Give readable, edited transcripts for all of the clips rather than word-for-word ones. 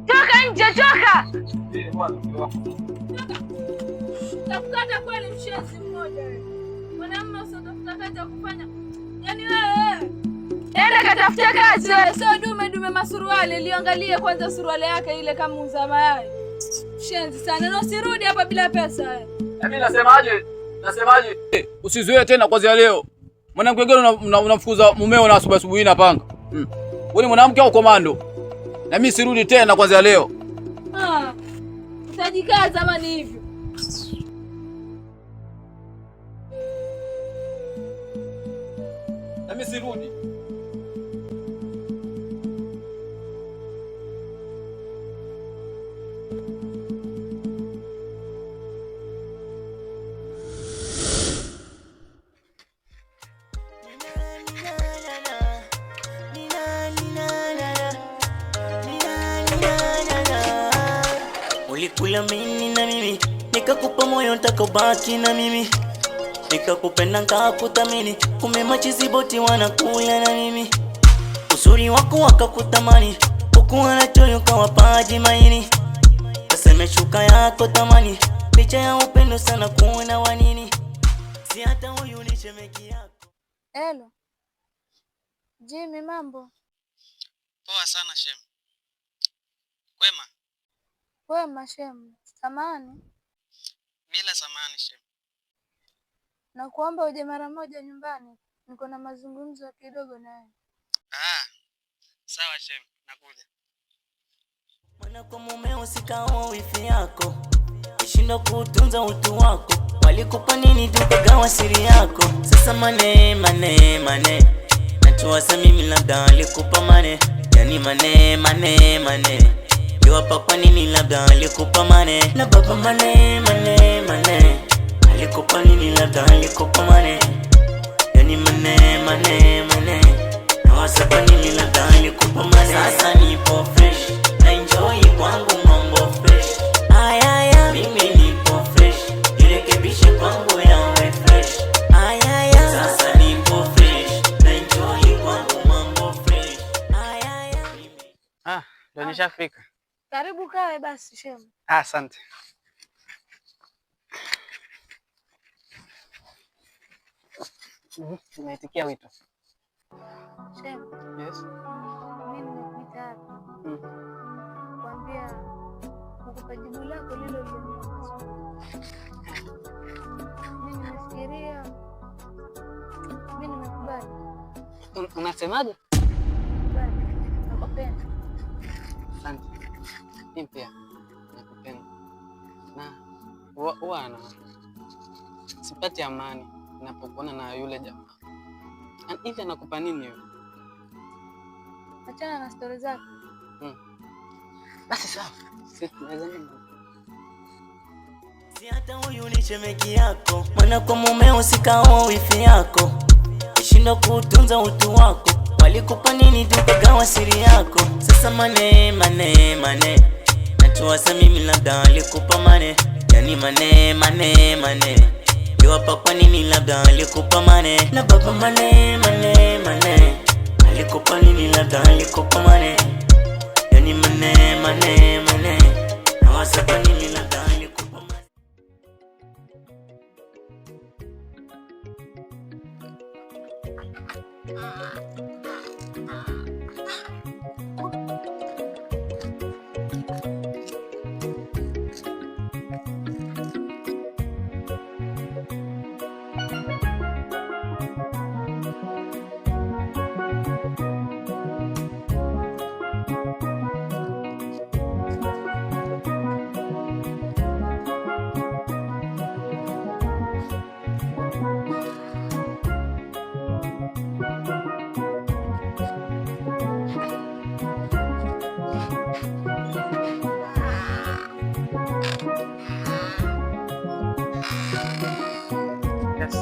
Toka nje, toka. Takukata kweli, mshenzi mmoja wewe. Mwanamume usiotafuta kazi ya kufanya. Yaani wewe. Nenda katafuta kazi wewe, sio dume dume masuruali. Liangalie kwanza suruali yake ile kama uza mayai. Shenzi sana. Na usirudi hapa bila pesa wewe. Mimi nasemaje? Nasemaje? Usizoee tena kwanza leo. Mwanamke gani unamfukuza mumeo na asubuhi asubuhi na panga? Wewe ni mwanamke au komando? Na mimi sirudi tena kwanza leo. Ah. Utajikaza ama ni hivyo? Na mimi sirudi. Ulikula mimi na mimi nikakupa moyo ntakobaki na mimi nikakupenda nkakuthamini, kumbe machiziboti wanakula na mimi uzuri wako wakakutamani, ukuwa na choyo kawapaji maini, kaseme shuka yako tamani, picha ya upendo sana kuona wanini, si hata huyu ni shemeki yako. Hello. Jimmy, mambo? Poa sana shem. Kwema? Kwema shem. Samahani. Bila samahani shem. Nakuomba uje mara moja nyumbani, niko na mazungumzo kidogo nawe. Ah, sawa shem, nakuja. Mwana kwa mume usikao wifi yako, ishindwa kutunza utu wako, walikupa nini tukagawa siri yako? Sasa mane mane mane, nachowaza mimi labda walikupa mane, yani mane mane mane, iwapa kwa nini labda walikupa mane, na baba mane mane mane, alikupa nini labda alikupa mane, yani mane mane mane, nawaza kwa nini labda alikupa mane. Sasa nipo fresh na enjoy kwangu mambo fresh, ayaya, mimi nipo fresh, jirekebishe kwangu yawe fresh, ayaya, sasa nipo fresh na enjoy kwangu mambo fresh, ayaya. Ah, ndo nishafika. Karibu kae basi shem. Ah, asante. Naitikia wito. Shem, Yes. mimi nimekuita hapa kuambia kukupa jibu lako lile uliloniomba siku. Mimi nimefikiria, mimi nimekubali. Unasemaje? Nimekubali. Nakupenda. Asante. Mimi pia nakupenda. Na huwa na sipati amani ninapokuona na yule jamaa. Hivi anakupa nini yule? Achana na stori zako. Basi sawa. Sisi tunaweza nini? Si hata huyu ni shemeki yako, mwana kwa mume usikao wifi yako, ishindwa kutunza utu wako, walikupa nini tukagawa siri yako? Sasa mane mane mane, nachowaza mimi labda walikupa mane, yani mane mane mane, iwapa kwa nini labda walikupa mane, na baba mane mane mane, alikupa nini labda alikupa mane, yani mane mane mane, nawaza kwa nini labda alikupa mane. Yes.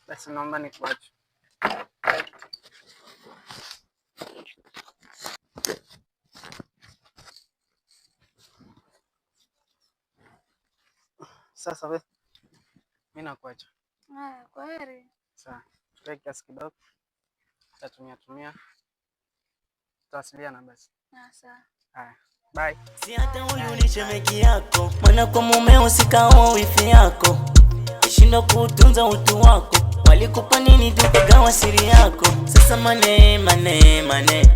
Basi naomba nikuache. Sasa we, mimi nakuacha. Haya, kwaheri. Sawa. Chukua kiasi kidogo. Tatumia tumia. Tutawasiliana basi. Ah, sawa. Haya. Bye. Si hata huyu ni shemeji yako, maana kwa mumeo sikaoa wifi yako, shindwa kutunza utu wako, walikupa nini tukagawa siri yako? Sasa mane mane mane,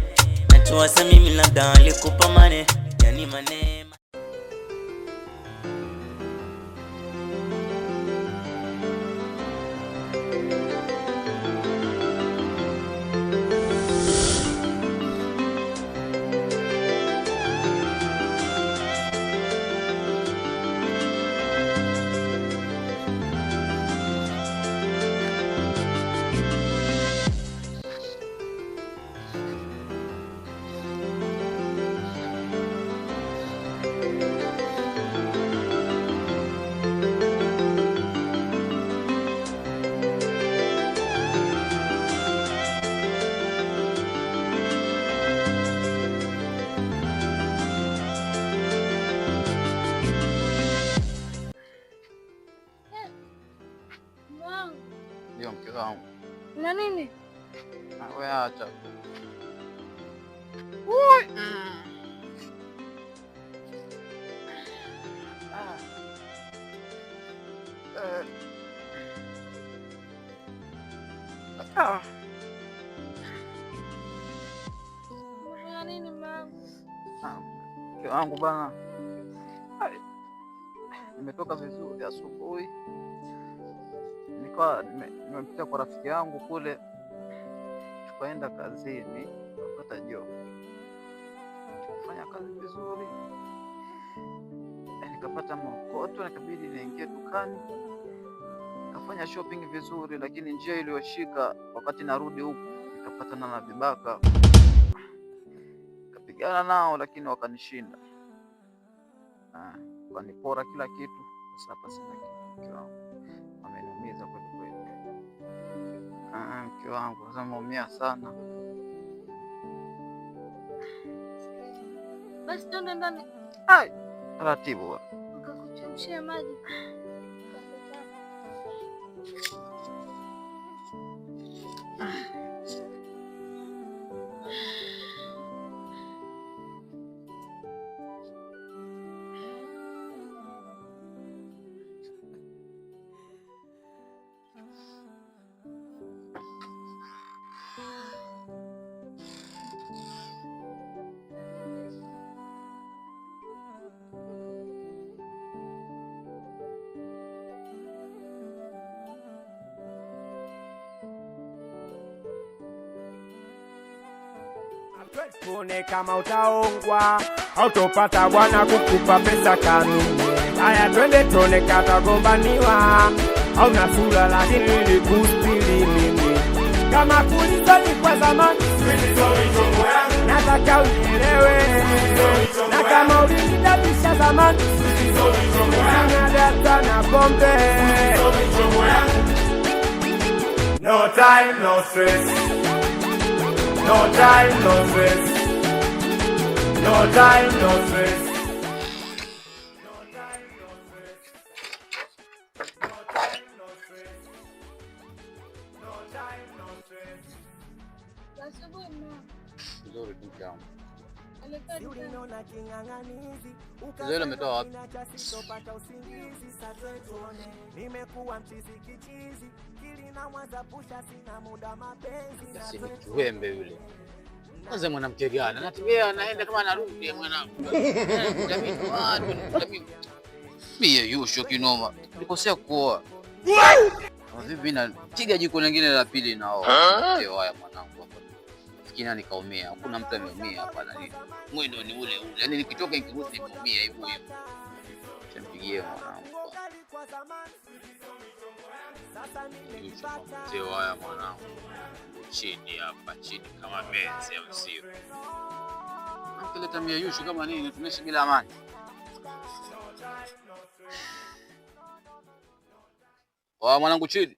nachowaza mimi labda walikupa mane, yani mane. Mume wangu. Ndio mke wangu. Na nini? Ah, wewe acha. Umefanya nini mume wangu? Ah, mke wangu bana. Ai, nimetoka vizuri asubuhi, nikawa nimepita kwa rafiki yangu kule, tukaenda kazini, tukapata job, tukafanya kazi vizuri, nikapata maokoto, nikabidi niingie dukani, nikafanya shopping vizuri, lakini njia iliyoshika wakati narudi huku nikapatana na vibaka, nikapigana nao, lakini wakanishinda. Ah, wakanipora kila kitu. Sasa hapa sina kitu, mke wangu ameniumiza kweli kweli. Ah, mke wangu sasa nimeumia sana. Basi twende ndani Ai, taratibu bwana. nikakuchemshia maji. Tuone kama utaongwa, hautopata bwana kukupa pesa kanuni. Haya, twende tuone katagombaniwa, hauna sura lakini nilikustiri mimi. Kama kulizoni kwa zamani, nataka unielewe, na kama ulinitabisha zamani, sina data na pombe. No time, no stress. No time, no stress. No time, no stress. No time, no stress. No time, no stress. No time, no stress. Asubuhi mume wangu. Vizuri tu mke wangu. Elekea dukani. Hizo hela umetoa wapi? Basi ni kiwembe yule. Kwanza mwanamke gani? Anatembea anaenda kama anarudi mwanangu. Jamii watu, jamii. Mie yusho kinoma. Nilikosea kuoa. Kama vipi napiga jiko lingine la pili nao. Mkeo haya mwanangu hapa. Fikiri nani kaumia? Hakuna mtu ameumia hapa na nini. Mwendo ni ule ule. Yaani nikitoka nikirudi nimeumia hivyo hivyo. Champigie mwanangu. Yusho mzee haya mwanangu. Chini hapa chini kama mezi au sio? Mkileta mia yushu kama nini tunaishi bila amani. Wa mwanangu chini.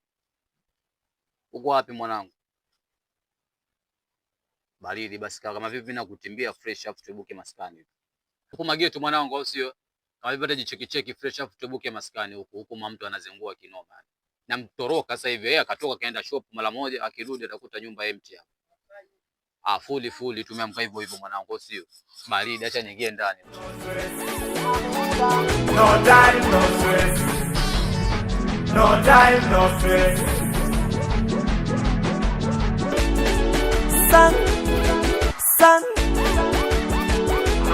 Uko wapi mwanangu? Baridi basi kama vipi na kutimbia fresh afu tuibuke maskani. Huku mageto mwanangu au sio? Kama vipi hata jicheki cheki fresh afu tuibuke maskani huku huku mtu anazengua kinoma. Na mtoroka sasa hivi yeye akatoka kaenda shop mara moja akirudi atakuta nyumba empty hapa. Ah, fuli fuli tumeamka hivyo hivyo mwanangu, sio? Baridi, acha nyingie ndani. No time, no stress. No time, no stress. San San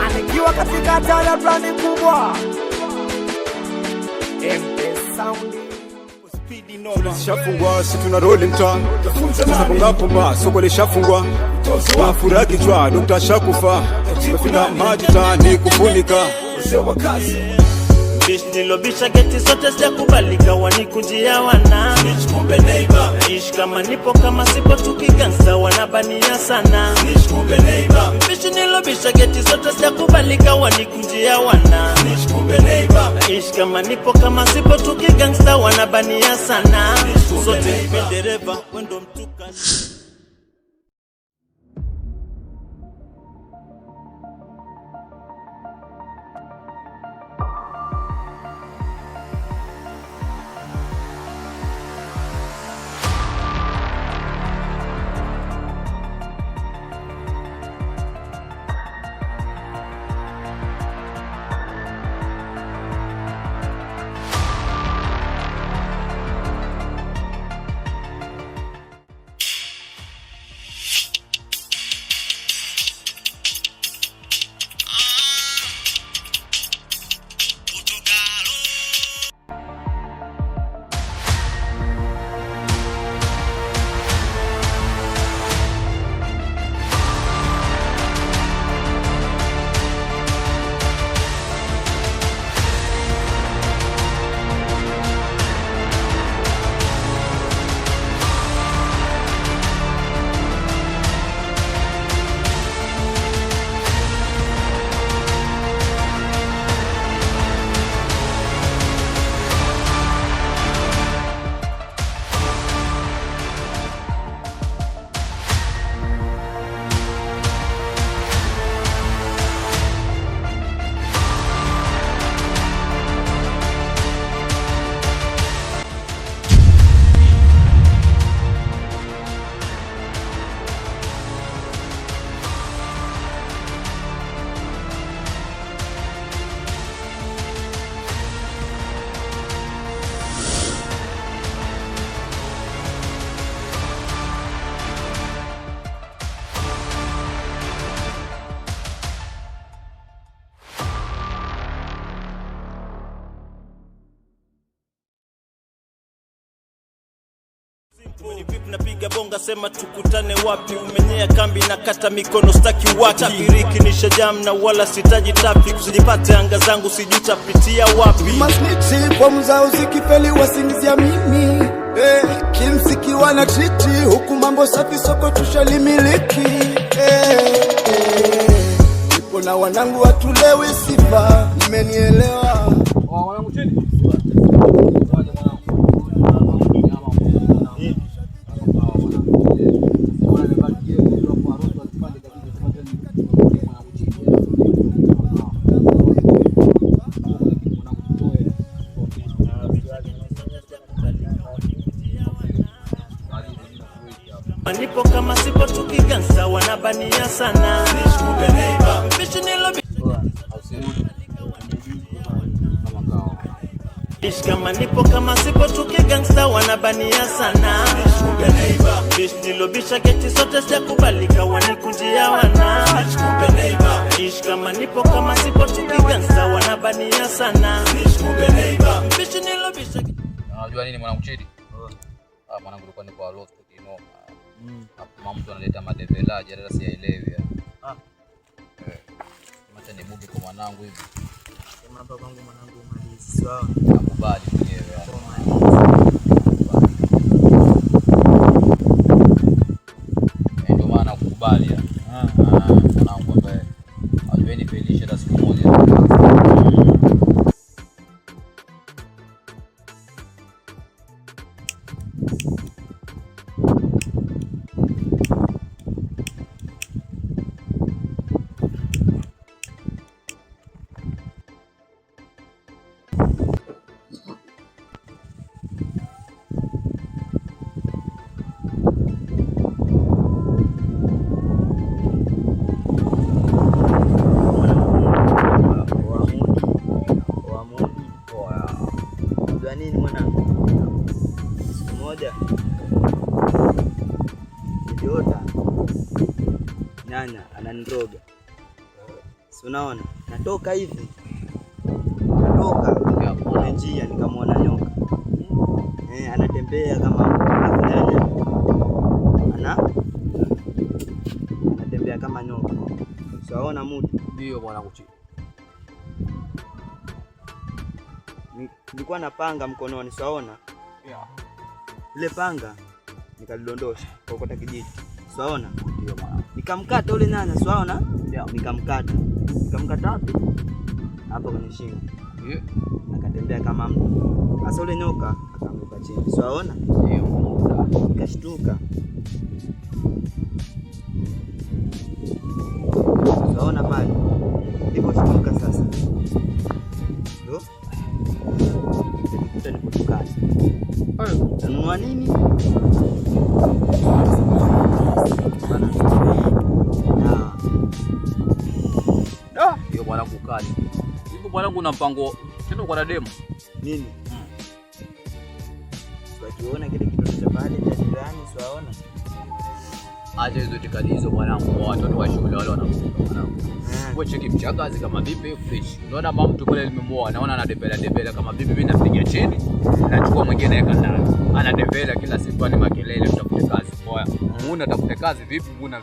anikiwa katika tala brandi kubwa MP Sound. Lishafungwa, si tuna roli mtaa. Sasa bonga pumba, soko lishafungwa. Mafura kichwa, dokta shakufa. Tumefika maji tani kufunika. Bish nilobisha geti zote sijakubalika, wanikunjia wana Ish kama nipo kama sipo tukigansa wanabania sana. Bish nilobisha geti zote sijakubalika, wanikunjia wana Ish kama nipo kama sipo tukigangsta wanabania sana. Zote mi dereva wendo mtuka. Vipi napiga bonga sema tukutane wapi? Umenyea kambi na kata mikono staki waki. Tabiriki nisha jam na wala sitaji traffic. Usijipate anga zangu sijui tapitia wapi. Masnitchi fomu zao zikifeli wasingizia mimi kimziki wana triti huku mambo safi soko tushalimiliki nipo na wanangu watulewi sifa, mmenielewa? Mwanangu chini. Nipo kama sipo tukigansa wanabania sana. Bishi Bish kama nipo kama sipo tukigangsta wanabania sana. Bish nilobisha geti zote sijakubalika wanikunjia wana. Ish kama nipo kama sipo tukigangsta wanabania sana. Bish nilobisha. Unajua nini mwanangu Chidi? Ah, mwanangu ulikuwa ni kwa lost kinoma. Hapo mtu analeta madevelaji hata siyaelewi. Ah. Acha nibugi kwa mwanangu hivi. Sema hapa kwangu mwanangu umalizi. Sawa. Nakubali mwenyewe. Ndio maana nakukubali. Mwanangu ambaye hajueni felisha hata siku moja. Unajua nini mwanangu? Siku moja niliota nyanya ananiroga. Si unaona? Natoka hivi. Natoka kwenye njia nikamwona nyoka. Anatembea kama mtu, alafu nyanya anatembea kama nyoka. Siwaona mtu? Ndio mwanangu Chief. Nilikuwa na panga mkononi, siwaona? Yeah. Ile panga nikalidondosha kwa kijiti. Siwaona? Ndio mwanangu. Nikamkata ule nyanya, siwaona? Yeah. Nikamkata. Nikamkata wapi? Hapo kwenye shingo. Yeah. Akatembea kama mtu. Sasa ule nyoka akaanguka chini. Siwaona? Ndio mwanangu. Nikashtuka. Siwaona pale. Niliposhtuka sasa. Ndio. Nilikuta niko dukani. Nanunua nini? Bana. Ah, hiyo mwanangu kali. Hivi mwanangu una mpango tena uko na demu? Mimi. Wakiona kile kitoto cha pale cha jirani, siwaona? Acha hizo itikadi hizo mwanangu, kwa watoto wa shule wale wanafunga mwanangu. Wewe cheki mchakazi kama vipi fresh. Unaona mama mtu pale nimemuoa, naona anadembela dembela kama vipi, mimi napiga chini, nachukua mwingine naweka ndani. Anadembela kila siku ni makelele, tutafute kazi. Poa. Muona tafute kazi vipi muona.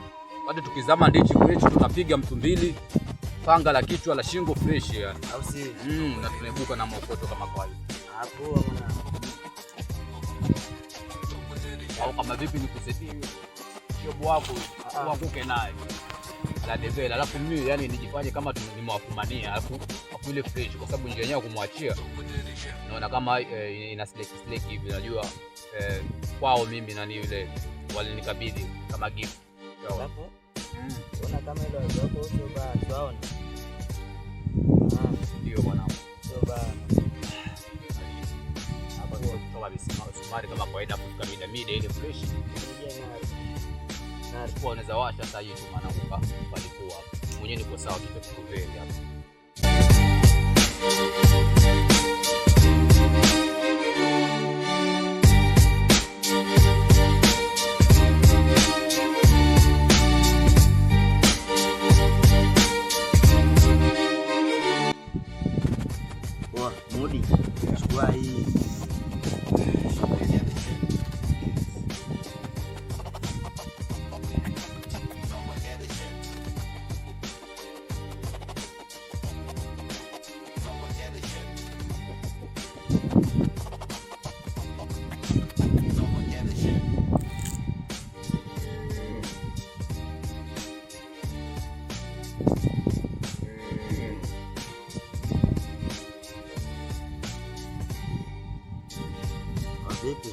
Hata tukizama ndichi kwetu tunapiga mtu mbili, panga la kichwa la shingo fresh yani. Au si? Na tunaibuka na maokoto kama kawaida. Hapo mwanangu. Au kama vipi nikusaidie shobo wako uanguke naye la devela, alafu mimi yani nijifanye kama nimewafumania, alafu ile fresh, kwa sababu njia yenyewe kumwachia naona kama ina slack slack hivi, najua kwao mimi nani yule walinikabidhi kama gift. Alafu unaona kama ile wazo wako sio baya, tuwaona. Ndio bwana. Sio baya. Hapa kutoka misumari kama kawaida, kufika mida mida ile fresh. Kwa unaweza washa sasa hivi maana palikuwa mwenyewe niko sawa, kitu kiko very hapa. Poa, Mudi. Chukua hii. Vipi?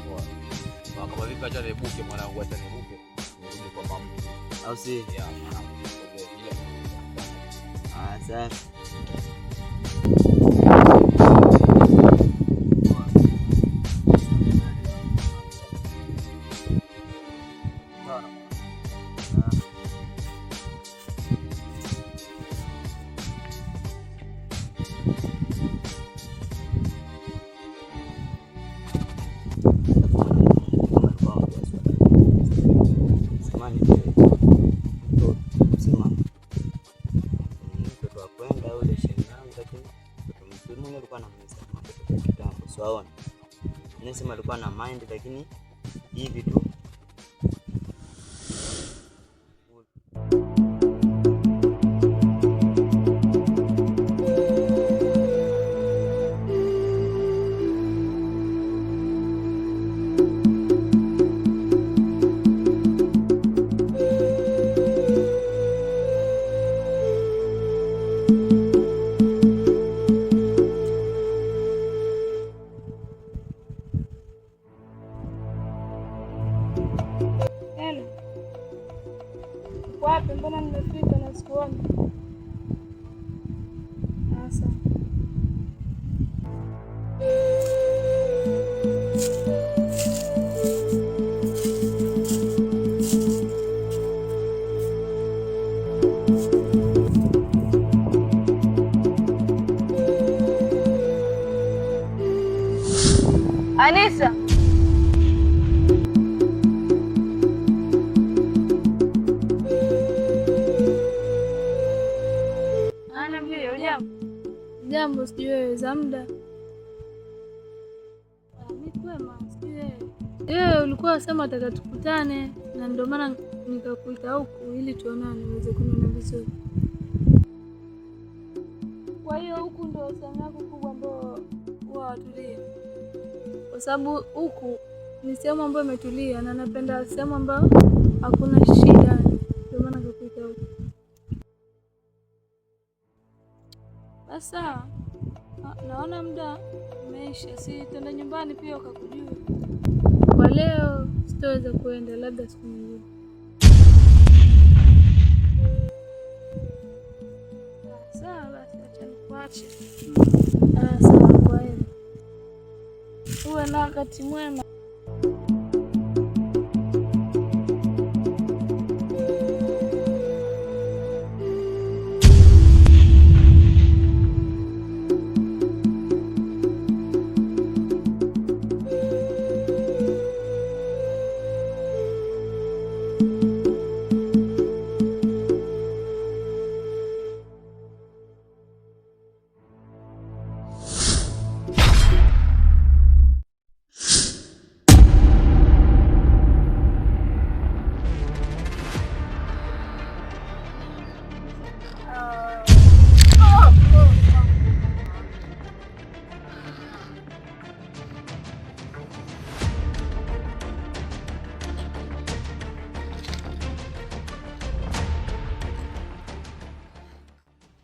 Poa. Kama vipi, acha nibuke mwanangu, acha nibuke. Nirudi kwa mama. Au si? Yeah, mwanangu. Ah, safi. Nasema alikuwa na mind lakini hivi tu. Wapi? Mbona nimefika na sikuoni? Sasa Anisa. Ana vile hujambo? Jambo, sijui wewe za muda. Mimi kwema, sijui wewe. Wewe ulikuwa unasema unataka tukutane na ndio maana nikakuita huku ili tuonane uweze kuniona vizuri. Kwa hiyo huku ndio sehemu yako kubwa ambayo huwa watulia, kwa sababu huku ni sehemu ambayo imetulia na napenda sehemu ambayo hakuna shida, ndio maana nikakuita huku. Basi sawa, naona muda umeisha, si tuende nyumbani pia ukakujua. Kwa leo sitoweza kuenda, labda siku nyingine. Sawa basi, acha nikuache. Sawa, kwa heri. Uwe na wakati mwema.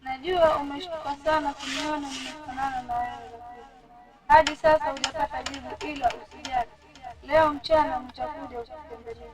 Najua umeshtuka sana kuniona nimefanana na wewe, lakini hadi sasa hujapata jibu, ila usijali, leo mchana nitakuja kukutembelea.